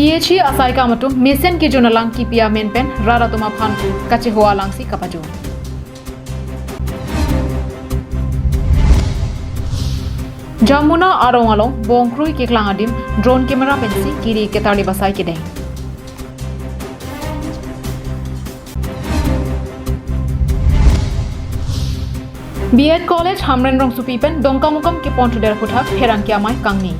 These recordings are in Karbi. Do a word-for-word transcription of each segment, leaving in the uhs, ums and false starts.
P H E asaikam atum mesen kejun alang kipi amen pen rat atum aphan kacheho alangsi kapajun. Jamuna arong along bongkrui keklang adim drone camera pensi kiri ketarlip asai kedeng. B Ed College Hamren Rongsopi pen Dongkamukam keponthudet aphuthak pherangke amei kangni.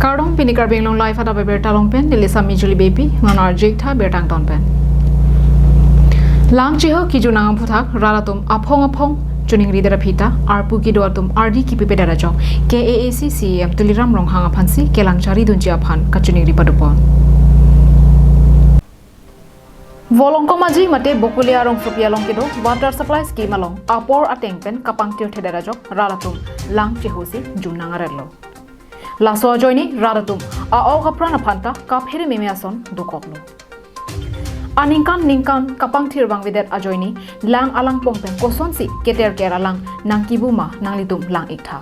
Kardom, pini Karbi Anglong Live adap abirta along pen neli Sami Juli Beypi, ngan arjik tha birta angton pen. Lang cheho kejun nang aphuthak rat atum aphong aphong choningridet aphi ta arpu kedo atum ardi kipipedet ajok K A A C C E M Tuliram Ronghang aphansi kelang charidunji aphan kachoningri padopon. Volongkom Aji mate Bokulia Rongsopi along kedo water supply scheme along apor ateng pen kapangthirthedet ajok rat atum lang chehosi jun nang aretlo. Laso ajoine rat atum a-ok apran aphan ta kaphere meme ason dokoklo. Aningkan ningkan kapangthir vangvedet ajoine lang alangpong pen kosonsi keterker alang nangkibu ma nanglitum lang-iktha.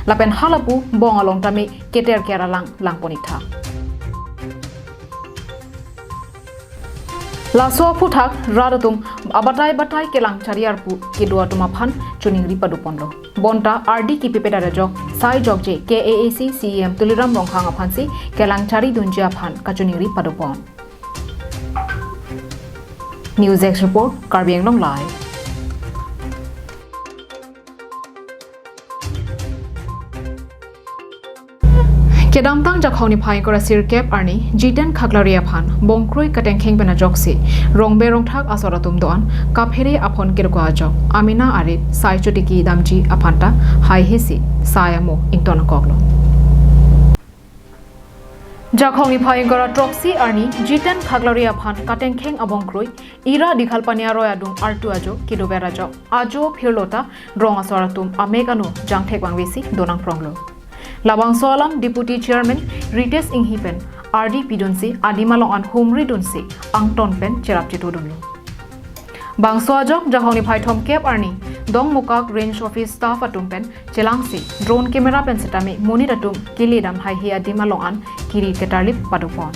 Lapen halapu bong along tame keterker alang langpon-iktha. Laso aphuthak rat atum abatai batai kelang chari arpu kedo atum aphan choningri padoponlo. Bonta ardi kipipedet ajok sai jokje K A A C C E M Tuliram Ronghang aphansi kelang charidunji aphan kachoningri padopon. News Desk Report, Karbi Anglong Live. Kedamtang Jakhong niphai ingkoi ra sirkep arni Jiten Khaklari aphan bongkrui katengkheng pen ajoksi rongbe rongthak asor atum do-an kaphere aphon kedoko ajok amena arit sai chotiki damji aphan ta haihesi sai amo ington nangkoklo. Jakhong niphai ingkoi ra throksi arni Jiten Khaklari aphan katengkheng abongkrui ira Dikhalpani aroi adung artu ajo kedover ajok ajo phirlo ta rong asor atum amek anu jangthek vangvesi donangpronglo. Labangso alam Deputy Chairman Ritesh Inghi pen ardi pidunsi adim along an humridunsi angton pen cherap chetodunlo. Bangso ajok Jakhong niphai thomkep arni Dongmukak Range Office staff atum pen chelangsi drone camera pen setame monit atum keledam haihe adim along an kiri ketarlip padopon.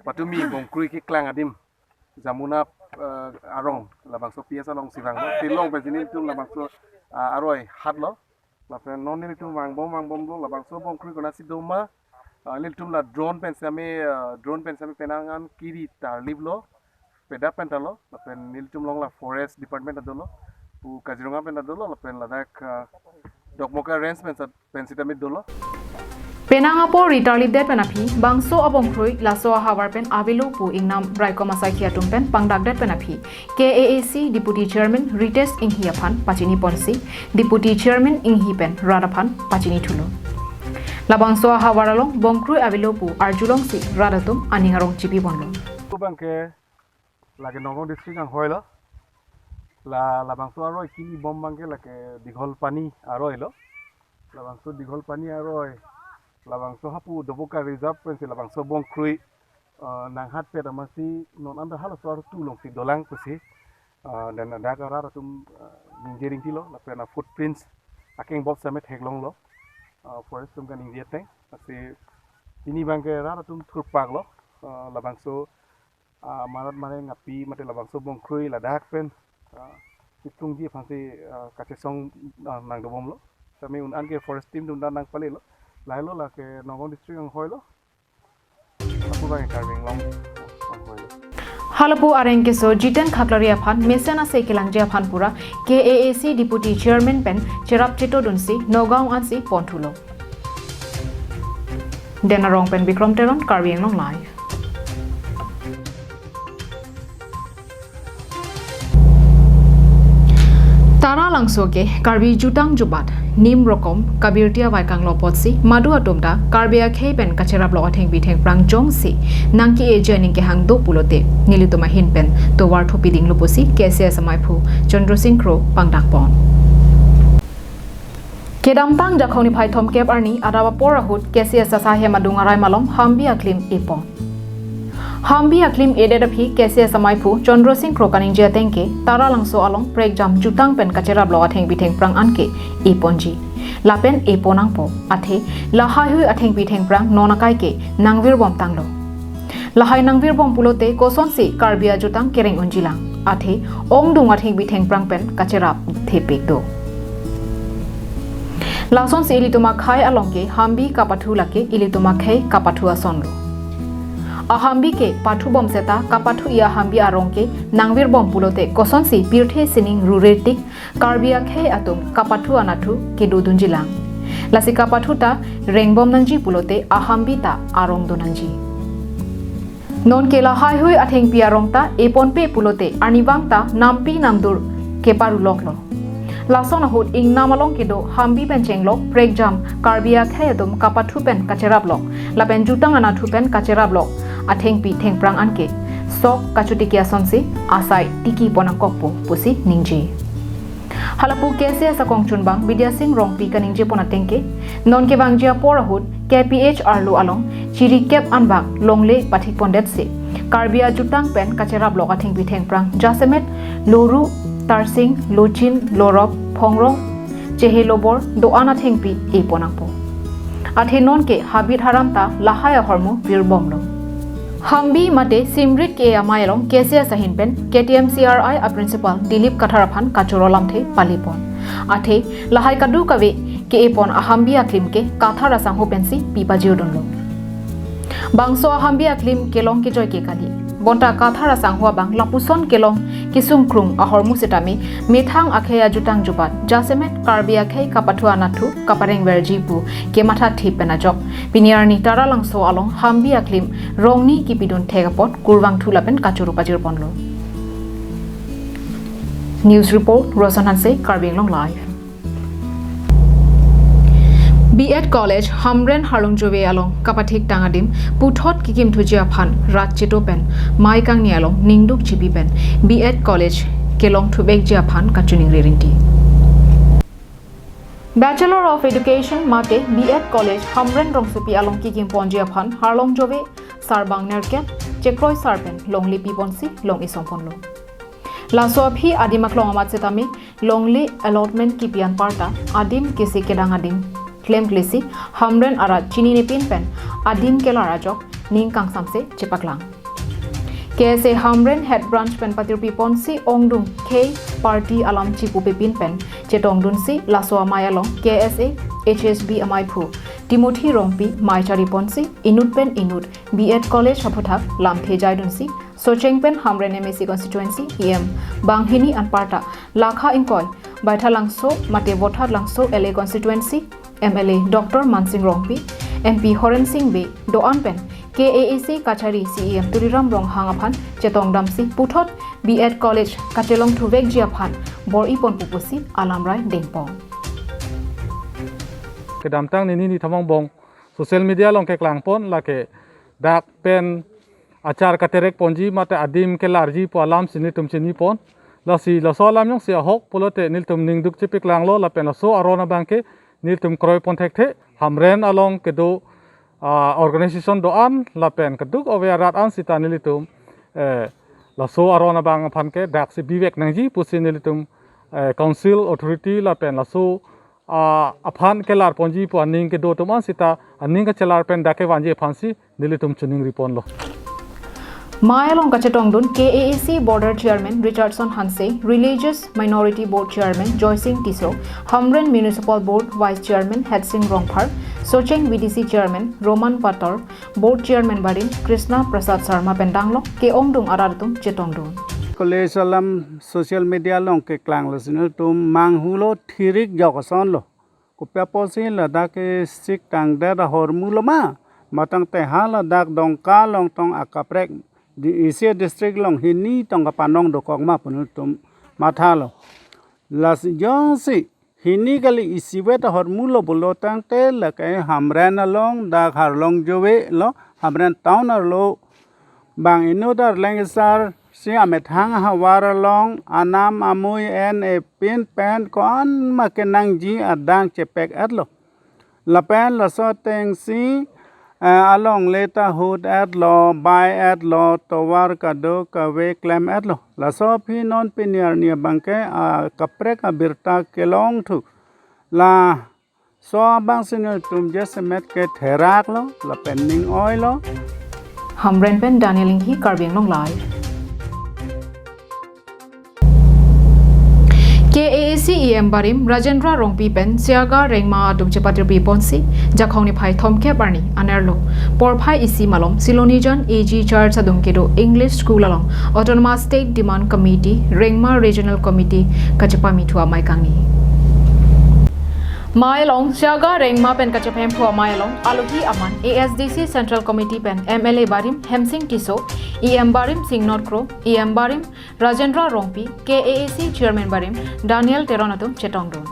Patumi bongkrui keklang adim Jamuna, eh, arong labangso P S alongsi vanglo. Tilong pen si nelitum labangso, ah, aroi hatlo. Lapen non nelitum vangbom vangbomlo labangso bongkrui konatsi doma. Ah, nelitum la drone pen same, ah, drone pen same penang an kiri tarliplo. Peda pen talo. Lapen nelitum along la Forest Department ta dolo. Pu Kaziranga pen ta dolo. Lapen ladak, ah, Dokmoka Range pen sa pen sitame dolo. Penang apor ri tarlipdet pen aphi bangso abongkrui laso ahavar pen avelo pu ingnam raikom asaikhi atum pen pangdakdet pen aphi K A A C Deputy Chairman Ritesh Inghi aphan pachiniponsi Deputy Chairman Inghi pen rat aphan pachinithulo. Labangso ahavar along bongkrui avelo pu arjulongsi rat atum aning arong chipiponlo. Kubang ke lake Nagaon district anghoilo. La labangso aroi kili bom abangke lake Digholpani aroilo. Labangso Digholpani aroi. Labangso hapu Doboka Reserve pensi labangso bongkrui, eh, nanghatpet amatsi non anta halaso artu alongsi dolang pusi. Eh, dan ada karar atum, eh, ningje ringtilo lapen a footprints akeng bob same theklonglo. Eh, forest atum kaningje ateng. Lasi pini abangke rat atum thurpaklo. Eh, labangso ah, marat mareng api mate labangso bongkrui ladak pen, ah, chiplungji aphansi, ah, kachesong, ah, nangdobomlo. Sami un-an ke forest team atum ta nangpalelo. Lahelo lake Nagaon district anghoilo. Lapu abang Karbi Anglong anghoilo. Halapu areng keso Jiten Khaklari aphan mesen ase kelangji aphan pura K A A C Deputy Chairman pen cherap chetodunsi Nagaon ansi ponthulo. Denarong pen Bikrom Teron, Karbi Anglong Live. Taralangso ke Karbi jutang jubat, nim rokom, kabirti avai kanglo apotsi madu atum ta Karbi akhei pen kacherap lok athengpi thengphrang jongsi nangke-eji aning kehang do pulote nelitum ahin pen tovar thopidinglo pusi K C S amaiphu Chandra Singh Kro pangdakpon. Kedamtang Jakhong niphai thomkep arni adap apor ahut K C S asaihem adung arai malom Hambi aklim epon. Hambi aklim edet aphi K C S amaiphu Chandra Singh Kro kaningje ateng ke Taralangso along prekjam jutang pen kacherap lok athengpi thengphrang an ke eponji lapen eponangpo, athe lahaihui athengpi thengphrang non akai ke nangvirbom tanglo. Lahai nangvirbom pulote kosonsi Karbi ajutang kereng unjilang, athe ongdung athengpi thengphrang pen kacherap thepik do. Lasonsi ilitum akhei along ke hambi kapathu lake ilitum akhei kapathu asonlo. Ahambi ke pathubom seta kapathu-i ahambi arong ke nangvirbom pulote kosonsi pirthe sining rure tik Karbi akhei atum kapathu anathu kedodunjilang. Lasi kapathu ta rengbom nangji pulote ahambi ta arong do nangji. Non ke lahaihui athengpi arong ta eponpe pulote arnivang ta nampi namdur keparuloklo. Lason ahut ingnam along kedo hambi pen chenglok prekjam Karbi akhei atum kapathu pen kacherap lok lapen jutang anathu pen kacherap lok athengpi thengphrang an ke sok kachotiki asonsi asai tiki pon nangkokpo pusi ningje. Halapu K C S akongchunbang Bidya Sing Rongpi kaningjepon ateng ke, non kevangji apor ahut K P H arlo along chirikep anbak longle pathikpondetsi Karbi ajutang pen kacherap lok athengpi thengphrang jasemet Loru, Tarsing, Lochin, Lorop, Phongrong, Chehelobor do-an athengpi eponangpo. Athe non ke habit haram ta lahai ahormu virbomlo. Hambi mate simrit ke amei along K C S ahin pen K T M C R I a principal Dilip Kathar aphan kachoro lamthe palipon. Athe lahai kadokave ke-epon ahambi aklim ke Kathar asangho pensi pipajirdunlo. Bangso ahambi aklim kelong kejoi ke kali. Bonta Kathar asangho abang lapuson kelong kesung krung ahormu setame methang akhei ajutang jubat jasemet Karbi akhei kapathu anathu kaparengverji pu kemathathip pen ajok pini arni Taralangso along hambi aklim rongni kipidun thek apot kurvangthu lapen kachoro pajirponlo. News report, Rosan Hanse, Karbi Anglong Live. B Ed College Hamren Harlongjove along kapathiktang adim puthot kikimthuji aphan rat cheto pen mei kangni along ningduk chipi pen B Ed College kelongthuvekji aphan kachiningri rinti. Bachelor of Education mate B Ed College Hamren Rongsopi along kikimponji aphan Harlongjove sarbang nerkep chekroi sar pen longle piponsi long isongponlo. Laso aphi adim aklong amat setame longle allotment kipi anparta adim kesi kedang adim klemklesi Hamren arat chininepin pen adim kelar ajok ning kangsamse chepaklang. K S A Hamren Head Branch pen patirpiponsi ongdung khei party alam chipupepin pen chetongdunsi laso amei along K S A H S B ameiphu Timothy Rongpi mei chariponsi inut pen inut B Ed College aphuthak lamthe jaidunsi Socheng pen Hamren M A C constituency E M banghini anparta Lakha ingkoi Baithalangso mate Vothatlangso L A constituency M L A Doctor Mansing Rongpi, M P Horen Sing Bey do-an pen K A A C kachari C E M Tuliram Ronghang aphan chetongdamsi puthot B Ed College kachelongthuvekji aphan bor-iponpo pusi alamrai dengpon. Kedamtang nini nithom angbong social media along keklangpon lake dak pen achar katerekponji mate adim kelarji pu alamsi nelitum chinipon. Lasi laso alam jongsi ahok pulote nelitum ningduk chipiklanglo lapen laso aron abang ke nelitum kroipon thekthe. Hamren along kedo, ah, organization do-an lapen keduk ove arat an sita nelitum, eh, laso aron abang aphan ke daksi bivek nangji pusi nelitum, eh, council authority lapen laso, ah, aphan kelarponji pu aning kedo atum an sita aning kachelar pen dak kevanji aphansi nelitum chiningriponlo. Mei along kachetongdun K A A C Border Chairman Richardson Hanse, Religious Minority Board Chairman Joysing Tisso, Hamren Municipal Board Vice Chairman Hetsing Rongphar, Socheng V D C Chairman Roman Pator, Board Chairman barim Krishna Prasad Sharma pen danglok ke-ongdung arat atum chetongdun. College alam social media along keklanglo si nelitum manghulo, thirik jok asonlo. Kopi apotsi ladak kesiktangdet ahormu lo ma? Matang teha ladak Dongka Longtong akaprek di isi district along hini tong kapanong dokok ma pu nelitum mathalo. Lasi jongsi hini kali isivet ahormu lo pulo tangte lake Hamren along dak Harlongjove lo, Hamren town arlo bang inut arleng asarsi amethang ahavar along anam amui en epin pen ko-an ma kenangji adang chepek-etlo. Lapen laso atengsi eh, alongle ta hut-etlo, bai-etlo, tovar kadokave klem-etlo. Laso aphi non pini arni abangke, ah, kaprek abirta kelongthu. Laso abang si nelitum jasemet ke theraklo, lapen ning-oilo. Hamren pen Daniel Inghi, Karbi Anglong Live. K A A C E M barim Rajendra Rongpi pen Siaga Rengma atum chepatirpi ponsi, Jakhong niphai thomkep arni anerlo porphai isi malom Silonijan A G Church adung kedo English School along Autonomous State Demand Committee, Rengma Regional Committee kachepamithu amei kangni. Mei along Siaga Rengma pen kachepamithu amei along alohi aman A S D C Central Committee pen M L A barim Hemsing Tisso, E M barim Singnot Kro, E M barim Rajendra Rongpi, K A A C Chairman barim Daniel Teron atum chetongdun.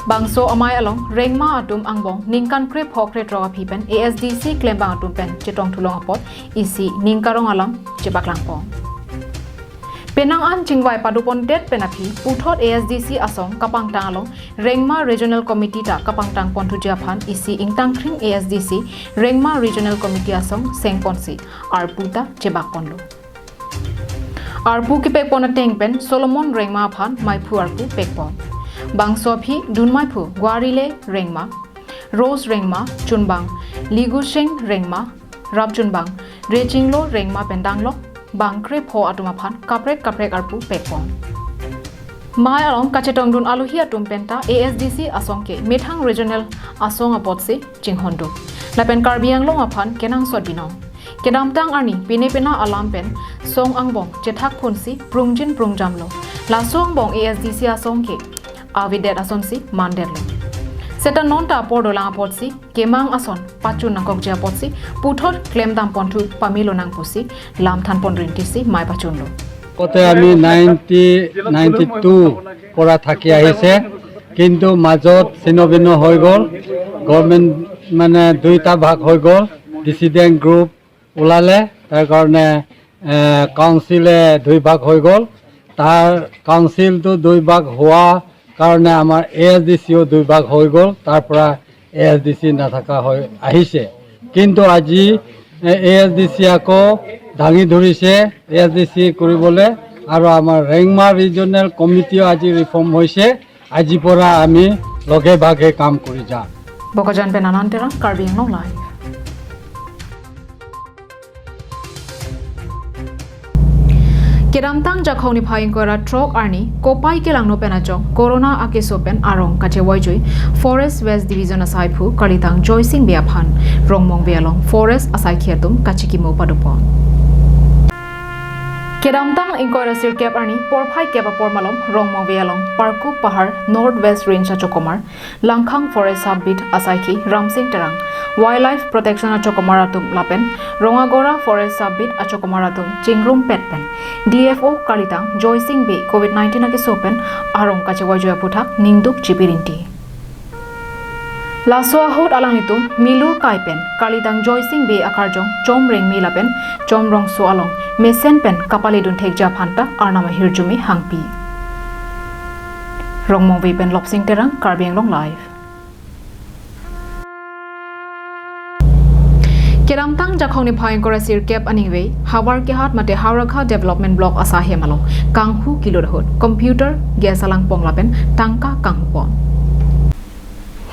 Bangso amei along Rengma atum angbong ningkan krepho kretrok aphi pen A S D C klembang atum pen chetongthulong apot isi ning karong alam chepaklangpon. Penang an chingvai padopondet pen aphi puthot A S D C asong kapangtang along Rengma Regional Committee ta kapangtang ponthuji aphan isi ingtangkring A S D C Rengma Regional Committee asong sengponsi arpu ta chebakponlo. Arpu kepekpon ateng pen Solomon Rengma aphan meiphu arpu pekpon. Bangso aphi dun meiphu Guarile Rengma, Rose Rengma, chunbang Ligusing Rengma, rap chunbang Rechinglo Rengma pen danglok bang krepho atum aphan kaprek kaprek arpu pekpon. Mei along kachetongdun alohi atum penta A S D C asong ke methang regional asong apotsi chinghondun. Lapen Karbi Anglong aphan kenangsot binong. Kedamtang arni pine pena alam pen song angbong chethakphunsi prungjin prungjamlo. Laso angbong A S D C asong ke avedet asonsi mandetlo. Seta nonta apor dolang apotsi kemang ason pachun nangkokji apotsi puthot klemdam ponthu pamelo nang pusi lam thanpon rintisi mei pachunlo. আগতে আমি ninety ninety two পৰা থাকি আহিছে, কিন্তু মাজত ছিন্ন ভিন্ন হৈ গ'ল। গভৰ্ণমেণ্ট মানে দুইটা ভাগ হৈ গ'ল, ডিচিডেণ্ট গ্ৰুপ ওলালে, তাৰ কাৰণে এ, কাউন্সিলে দুই ভাগ হৈ গ'ল। তাৰ কাউন্সিলটো দুই ভাগ হোৱা কাৰণে আমাৰ এ এছ ডি চিও দুই ভাগ হৈ গ'ল, তাৰ পৰা এ এছ ডি চি নাথাকা হৈ আহিছে। কিন্তু আজি এ এছ ডি চি আকৌ দাঙি ধৰিছে এ এছ ডি চি কৰিবলৈ, আৰু আমাৰ ৰেংমা ৰিজনেল কমিটিও আজি ৰিফৰ্ম হৈছে। আজিৰ পৰা আমি লগে ভাগে কাম কৰি যাম। Bokajan pen Anand Terang, Karbi Anglong Live. Kedamtang Jakhong niphai ingkoi ra throk arni kopai kelangno pen ajok Corona akeso pen arong kachevoijui Forest West Division asaiphu kalitang Joysing Bey aphan Rongmongve along Forest asaikhi atum kachikimo padopon. Kedamtang ingkoi ra sirkep arni porphai kep apor malom Rongmongve along Parkup Pahar North West Range achokomar Langkhang Forest Sub Beat asaikhi Ramsing Terang, Wildlife Protection achokomar atum lapen Rongagora Forest Sub Beat achokomar atum chingrumpet pen D F O kalitang Joysing Bey Covid nineteen akeso pen arong kachevoijui aphuthak ningduk chipirinti. Laso ahut alanglitum milur kai pen kalitang Joysing Bey akarjong Chom Rengmi lapen Chom Rongso along mesen pen kapaledun thekji aphanta arnam ahirjume hangpi. Rongmongve pen Lopsing Terang, Karbi Anglong Live. Kedamtang Jakhong niphai ingkoi ra sirkep aningve Howraghat mate Howraghat Development Block asahem along kanghu kilut ahut computer, gas alangpong lapen tangka kanghupon.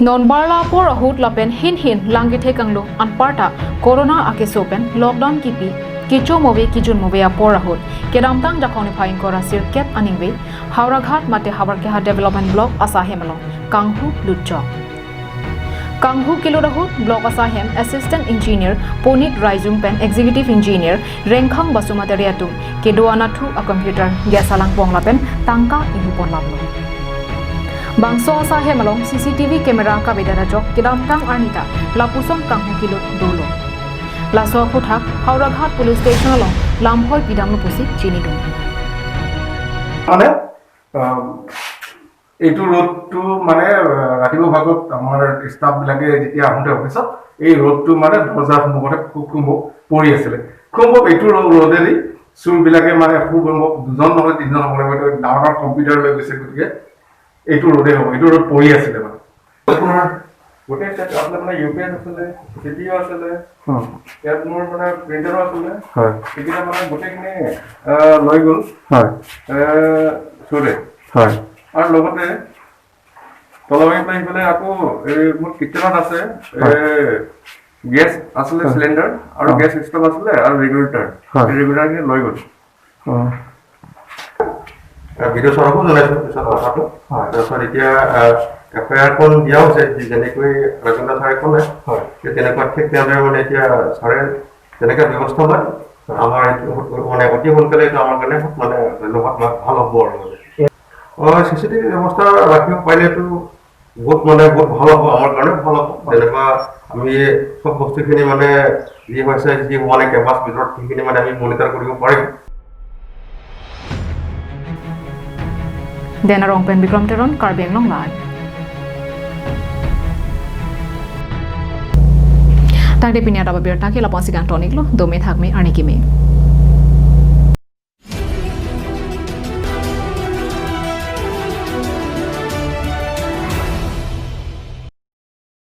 Non barla apor ahut lapen hin hin lang kethe kanglo anparta Corona akeso pen lockdown kipi, kecho move kijun move apor ahut kedamtang Jakhong niphai ingkoi ra sirkep aningve Howraghat mate Howraghat Development Block asahem along kanghu lutjok. Kanghu kilut ahut Block asahem Assistant Engineer Ponit Raijung pen Executive Engineer Rengkhang Basumatary atum kedo anathu a computer, gas alangpong lapen tangka inghupon laplo. Bangso asahem along C C T V camera kavedet ajok kedamtang arni ta lapuson kanghu kilut dolo. Laso aphuthak Howraghat Police Station along lamphoi pidamlo pusi chinidun. মানে, আহ, এইটো ৰ'দটো মানে, আহ, ৰাতিপুৱা ভাগত আমাৰ ষ্টাফবিলাকে যেতিয়া আহোঁতে অফিচত, এই ৰ'দটো মানে দৰ্জাৰ সন্মুখতে খুব খুব পৰি আছিলে। খুব এইটো ৰ-, ৰ'দেদি চুৰবিলাকে মানে খুব সম্ভৱ দুজন নহ'লে তিনিজন হ'ব লাগিব। এইটো ডাঙৰ ডাঙৰ কম্পিউটাৰ লৈ গৈছে, গতিকে এইটো ৰ'দে হ'ব, এইটো ৰ'দ পৰি আছিলে মানে। আপোনাৰ গোটেই ছেট আছিলে, মানে, ইউ পি এছ আছিলে, চি পি ইউ আছিলে, অ। ইয়াত মোৰ, মানে, প্ৰিণ্টাৰো আছিলে। হয়। সেইকেইটা, মানে, গোটেইখিনি, আহ, লৈ গ'ল। হয়। এ, চোৰে। হয়। আৰু লগতে তললৈ পেলাই সিফালে আকৌ এই মোৰ কিটচেনত আছে, হয়। এ, গেছ আছিলে, হয়। চিলিণ্ডাৰ আৰু অ। গেছ ষ্টভ আছিলে আৰু ৰেগুলেটাৰ। হয়। এই ৰেগুলেটাৰখিনি লৈ গ'ল। অ। আহ, বিডিঅ ছাৰকো জনাইছো পিছত কথাটো। হয়। তাৰপিছত এতিয়া, আহ, এফ আই আৰখন দিয়া হৈছে, যি যেনেকৈ ৰাজেন্দ্ৰ ছাৰে ক'লে, হয়। যে তেনেকুৱা ঠিক তেনেদৰে মানে এতিয়া ছাৰে তেনেকুৱা ব্যৱস্থা লয়। হয়। আমাৰ এইটো মানে অতি সোনকালে এইটো আমাৰ কাৰণে বহুত মানে ধন্যবাদ বা ভাল হ'ব আৰু মানে। অ, চি চি টি ভি ব্যৱস্থা ৰাখিব পাৰিলেতো বহুত মানে বহুত ভাল হ'ব, আমাৰ কাৰণে ভাল হ'ব। হয়। যেনেকুৱা আমি চব বস্তুখিনি মানে যি হৈছে, যি মানে কেমেৰাৰ ভিতৰত সেইখিনি মানে আমি মনিটৰ কৰিব পাৰিম। Dena Rongpen, Bikram Teron, Karbi Anglong Live. Tangte pini adap abirta ke lapu-an si kangton-iklo, dome thakme arni keme.